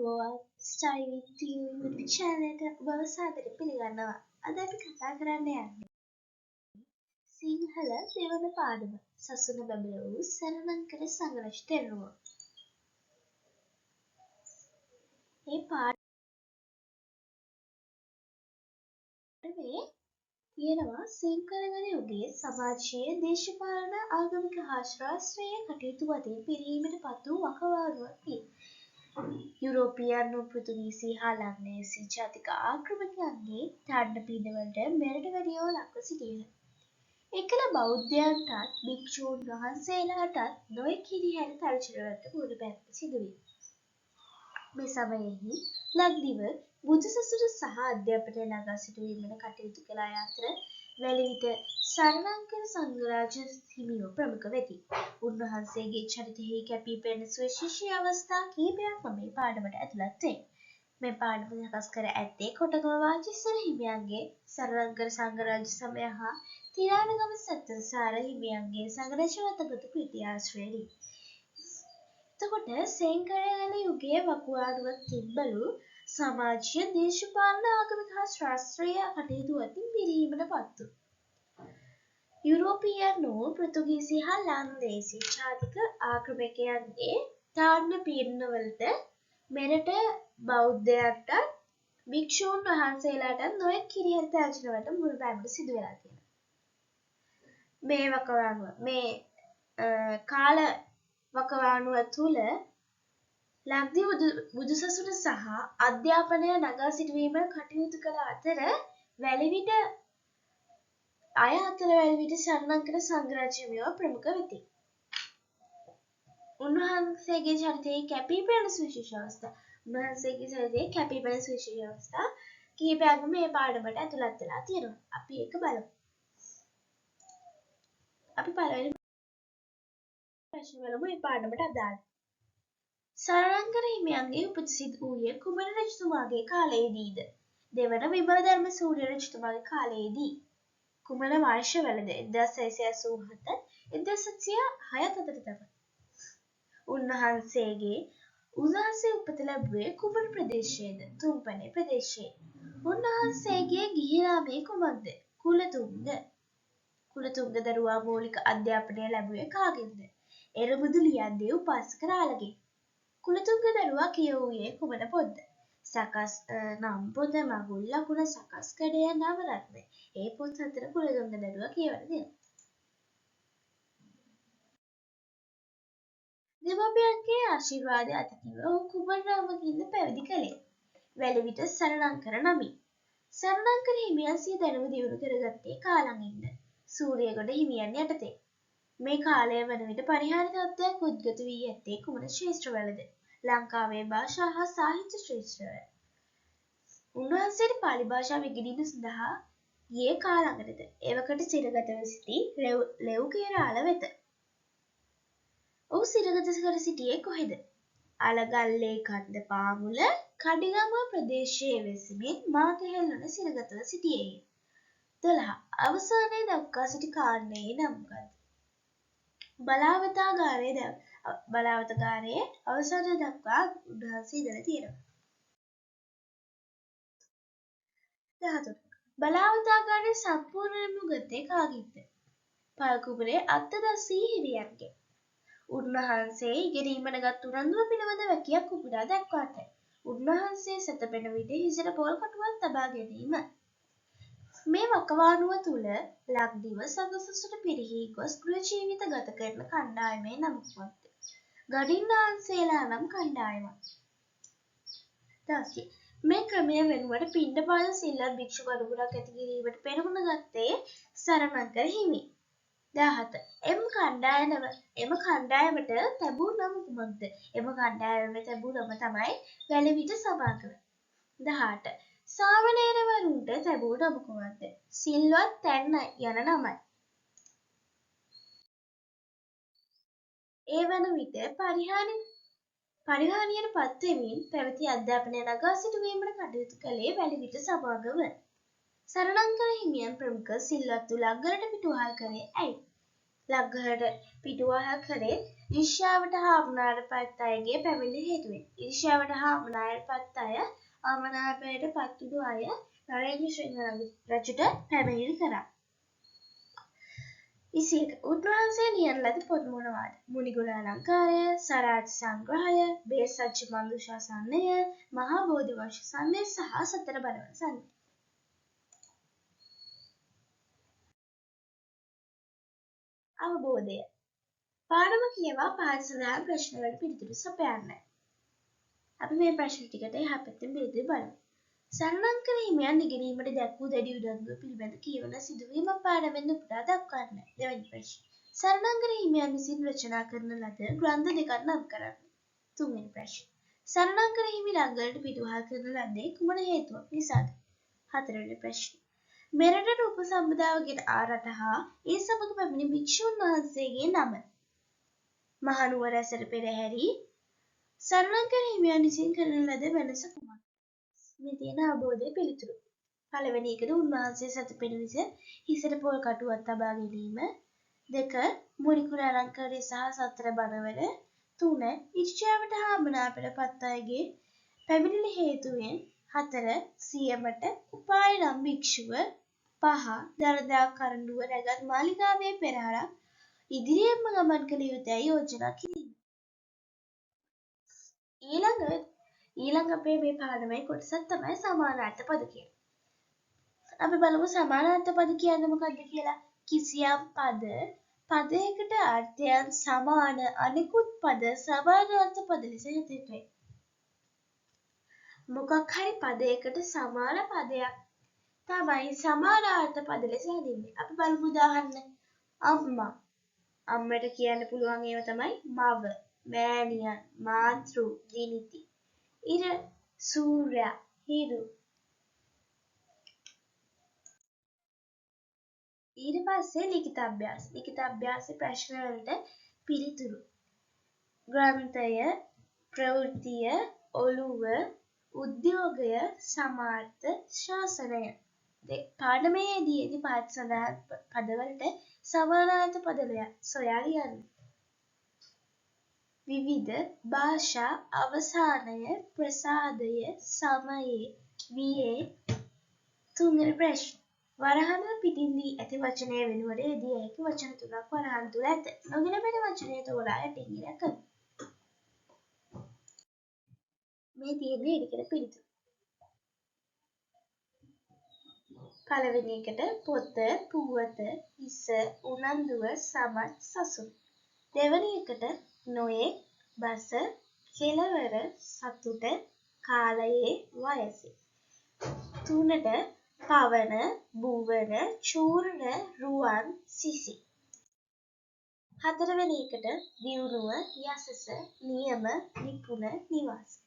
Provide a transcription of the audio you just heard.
ආයුබෝවන් study විත් you YouTube channel එකට ඔබව සාදරයෙන් පිළිගන්නවා. අද අපි කතා කරන්න යන්නේ සිංහල දෙවන පාඩම සසුන බැබළ වූ සරණංකර සංඝරජ තෙරුණුව. මේ පාඩමේ තියෙනවා සිංහල යුගයේ සමාජීය, දේශපාලන, ආගමික හා ශාස්ත්‍රීය කටයුතු අතින් පිරිහීමට පත් වූ වකවානුවක් විය. යුරෝපියන් වූ පෘතුගීසි හා ලංදේසි ජාතික ආක්‍රමණිකයන්ගේ තණ්හ පීඩනවලට මෙරට වැඩියෝ ලක්ව සිටියහ. එකල බෞද්ධයන්ටත් භික්ෂූන් වහන්සේලාටත් නොයෙක් හිරිහැර තර්ජනවලට මුහුණ පෑමට සිදුවිය. මේ සමයෙහි ලක්දිව බුදුසසුන සහ අධ්‍යාපනය නගා සිටුවීමට කටයුතු කළ අය අතර වැලිවිට සරණංකර සංඝරාජ හිමියෝ ප්‍රමුඛ වෙති. උන්වහන්සේගේ චරිතයෙහි කැපී පෙනෙන සුවිශේෂී අවස්ථා කිහිපයක්ම මේ පාඩමට ඇතුළත් වේ. මේ පාඩම සකස් කර ඇත්තේ කොටගම වාචිස්සර හිමියන්ගේ සරණංකර සංඝරාජ සමය හා තිරාණගම සත්තසාර හිමියන්ගේ සංඝරාජ වතගත කෘති ආශ්‍රයෙනි. එතකොට සෙන්කරගල යුගයේ වකවානුවක් තිබ්බලු සමාජීය, දේශපාලන, ආගමික හා ශාස්ත්‍රීය කටයුතු අතින් පිරිහීමට පත් වූ. යුරෝපීයන් වූ පෘතුගීසි හා ලන්දේසි ජාතික ආක්‍රමණිකයන්ගේ තාඩන පීඩනවලට මෙරට බෞද්ධයන්ටත් භික්ෂූන් වහන්සේලාටත් නොයෙක් හිරිහැර තර්ජනවලට මුහුණ පෑමට සිදු වෙලා තියෙනවා. මේ වකවානුව මේ කාල වකවානුව තුළ ලක්දිව බුදුසසුන සහ අධ්‍යාපනය නගා සිටුවීම කටයුතු කළ අතර වැලිවිට අය අතර වැලිවිට සරණංකර සංඝරාජ හිමියෝ ප්‍රමුඛ වෙති. උන්වහන්සේගේ චරිතයේ කැපී පෙනෙන සුවිශේෂ අවස්ථා උන්වහන්සේගේ චරිතයේ කැපී පෙනෙන සුවිශේෂ අවස්ථා කිහිපයක්ම මේ පාඩමට ඇතුළත් වෙලා තියෙනවා. අපි ඒක බලමු. අපි පළවෙනි ප්‍රශ්න බලමු මේ පාඩමට අදාළ. සරණංකර හිමියන්ගේ උපත සිදු වූයේ කුමන රජතුමාගේ කාලයේදීද? දෙවන විමලධර්ම සූර්ය රජතුමාගේ කාලයේදී. කුමන වර්ෂවලද? 1687 1706 අතර තමයි. උන්වහන්සේ උපත ලැබුවේ කුමන ප්‍රදේශයේද? තුම්පනේ ප්‍රදේශයේ. උන්වහන්සේගේ ගිහි නාමය කුමක්ද? කුලතුංග. කුලතුංග දරුවා මූලික අධ්‍යාපනය ලැබුවේ කාගෙන්ද? එරමුදු ලියන්දේ උපාසක රාළගෙන්. කුලතුංග දරුවා කියවූයේ කුමන පොත්ද? සකස් නම් පොත, මගුල් ලකුණ, සකස් කඩය, නවරත්නය. ඒ පොත් හතර කුලතුංග දරුවා කියවලා දෙනවා. දෙමාපියන්ගේ ආශිර්වාදය අතකිව ඔහු කුමන නමකින්ද පැවිදි කළේ? වැලිවිට සරණංකර නමින්. සරණංකර හිමියන් සිය දැනුම දියුණු කරගත්තේ කා ළඟින්ද? සූරියගොඩ හිමියන් යටතේ. මේ කාලය වන විට පරිහානි තත්ත්වයක් උද්ගත වී ඇත්තේ කුමන ක්ෂේත්‍රවලද? ලංකාවේ භාෂා හා සාහිත්‍ය ක්ෂේත්‍රවල. උන්වහන්සේට පාලි භාෂාව ඉගෙනීම සඳහා ගියේ කා ළඟටද? එවකට සිරගතව සිටි ලෙව්කේරාල වෙත. ඔහු සිරගත කර සිටියේ කොහෙද? අලගල්ලේ කන්ද පාමුල කඩිගම ප්‍රදේශයේ වෙසෙමින් මාකෙහෙල්වන සිරගතව සිටියේය. 12. අවසානයේ දක්වා සිටි කාරණයේ නම මොකක්ද? බලාවතාගාරයේ අවසානය දක්වා උන්වහන්සේ ඉඳලා තියෙනවා. 13. බලාවතාගාරය සම්පූර්ණයෙන්ම ගත්තේ කාගෙන්ද? පල්කුමරේ අත්තදස්සී හිමියන්ගෙන්. උන්වහන්සේ ඉගෙනීමට ගත් උනන්දුව පිළිබඳ වැකියක් උපුටා දක්වාත. උන්වහන්සේ සැතපෙන විට හිසට පොල් කටුවක් තබා ගැනීම. මේ වකවානුව තුළ ලක්දිව සඟසසුන පිරිහී ගොස් ගෘහ ජීවිත ගත කරන කණ්ඩායමේ නම කුමක්ද? ගඩින්නාන්සේලා නම් කණ්ඩායමක්. 16. මේ ක්‍රමය වෙනුවට පිණ්ඩපාත සිල්වත් භික්ෂු ගණුගුණක් ඇති කිරීමට පෙරමුණ ගත්තේ සරණංකර හිමි. 17. එම කණ්ඩායමට තැබූ නම කුමක්ද? එම කණ්ඩායමට තැබූ නම තමයි වැලිවිට සමාගම. 18. සාමණේරවරුන්ට තැබූ නම කුමක්ද? සිල්වත් තැන්න යන නමයි. ඒ වන විට පරිහානියට පත්වෙමින් පැවති අධ්‍යාපනය නගා සිටුවීමට කටයුතු කළේ වැලිවිට සමාගම. සරණංකර හිමියන් ප්‍රමුඛ සිල්වත්තු ලක්ගලට පිටුවහල් කළේ ඇයි? ලක්ගහට පිටුවහල් කරේ ඊර්ෂ්‍යාවට හා අමනාපයට පත් අයගේ පැමිණිලි හේතුවෙන්. ඊර්ෂ්‍යාවට හා අමනාපයට පත් අය, අමනාපයට පත් වුණු අය නරේන්ද්‍ර සිංහ රජුට පැමිණිලි කරා. 21. උන්වහන්සේ ලියන ලද පොත් මොනවාද? මුනිගුණ අලංකාරය, සරාජ සංග්‍රහය, බේසජ්ජ මංජුෂා සන්නය, මහා බෝධි වංශ සන්නය සහ සතර බලවන සන්නය. අවබෝධය. පාඩම කියවා පහත සඳහන් ප්‍රශ්නවලට පිළිතුරු සපයන්න. අපි මේ ප්‍රශ්න ටිකට එහා පැත්තෙන් පිළිතුරු බලමු. සරණංකර හිමියන් ඉගෙනීමට දැක් වූ දැඩි උනන්දුව පිළිබඳ කියවන සිදුවීමක් පාඩමෙන් උපුටා දක්වන්න. දෙවැනි ප්‍රශ්නය. සරණංකර හිමියන් විසින් රචනා කරන ලද ග්‍රන්ථ දෙකක් නම් කරන්න. තුන්වෙනි ප්‍රශ්නය. සරණංකර හිමි ලක්ගලට පිටුවහල් කරන ලද්දේ කුමන හේතුවක් නිසාද? හතරවෙනි ප්‍රශ්නය. මෙරටට උපසම්පදාව ගෙන ආ රට හා ඒ සමග පැමිණි භික්ෂූන් වහන්සේගේ නම. මහනුවර ඇසට පෙරහැරි සරණංකර හිමියන් විසින් කරන ලද වෙනස කුමක්ද? මේ තියෙන අවබෝධයේ පිළිතුරු. පළවෙනි එකට උන්වහන්සේ සැතපෙන විට හිසට පොල් කටුවක් තබා ගැනීම. 2. මුනිකුර අලංකාරය සහ සතර බණවල. 3. ඊර්ෂ්‍යාවට හා අමනාපයට පත් අයගේ පැමිණිලි හේතුවෙන්. 4. සියමට උපාය නම් භික්ෂුව. 5. දළදා කරඬුව රැගත් මාලිගාවේ පෙරහරක් ඉදිරියෙන්ම ගමන් කළ යුතුයයි යෝජනා කිරීම. ඊළඟ අපේ මේ පාඩමේ කොටසක් තමයි සමානාර්ථ පද කියන්නේ. අපි බලමු සමානාර්ථ පද කියන්නේ මොකක්ද කියලා. කිසියම් පදයකට අර්ථයන් සමාන අනෙකුත් පද සමානාර්ථ පද ලෙස හැඳින්වේ. මොකක් හරි පදයකට සමාන පදයක් තමයි සමානාර්ථ පද ලෙස හැඳින්වෙන්නේ. අපි බලමු උදාහරණ. අම්මා. අම්මට කියන්න පුළුවන් ඒවා තමයි මව, මෑණියන්, මාතෘ, දිනිති. ඉර, සූර්යා, හිරු. ඊට පස්සේ ලිඛිත අභ්‍යාස. ලිඛිත අභ්‍යාස ප්‍රශ්න වලට පිළිතුරු. ග්‍රන්ථය, ප්‍රවෘත්තිය, ඔළුව, උද්‍යෝගය, සමාර්ථ, ශාසනය. පාඩමේදී ඇති පහත සඳහන් පදවලට සමානාර්ථ පද සොයා ලියන්න. විවිධ භාෂා අවසානය, ප්‍රසාදය, සමයේ, වියේ. තුන්වෙනි ප්‍රශ්න. වරහන් පිටින් දී ඇති වචනය වෙනුවට යෙදිය හැකි වචන තුනක් වරහන් තුල ඇත. නොගැලපෙන වචනය තෝරා යටින් ඉර කරන්න. මේ තියෙන්නේ ඒකට පිළිතුරු. පළවෙනි එකට පොත, පුවත, හිස, උනන්දුව, සමත්, සසුන්. දෙවෙනි එකට නොයෙක්, බස, කෙළවර, සතුට, කාලයේ, වයසේ. තුනට පවන, භුවන, චූර්ණ, රුවන්, සිසි. හතරවෙනි එකට දියුණුව, යසස, නියම, නිපුණ, නිවාස.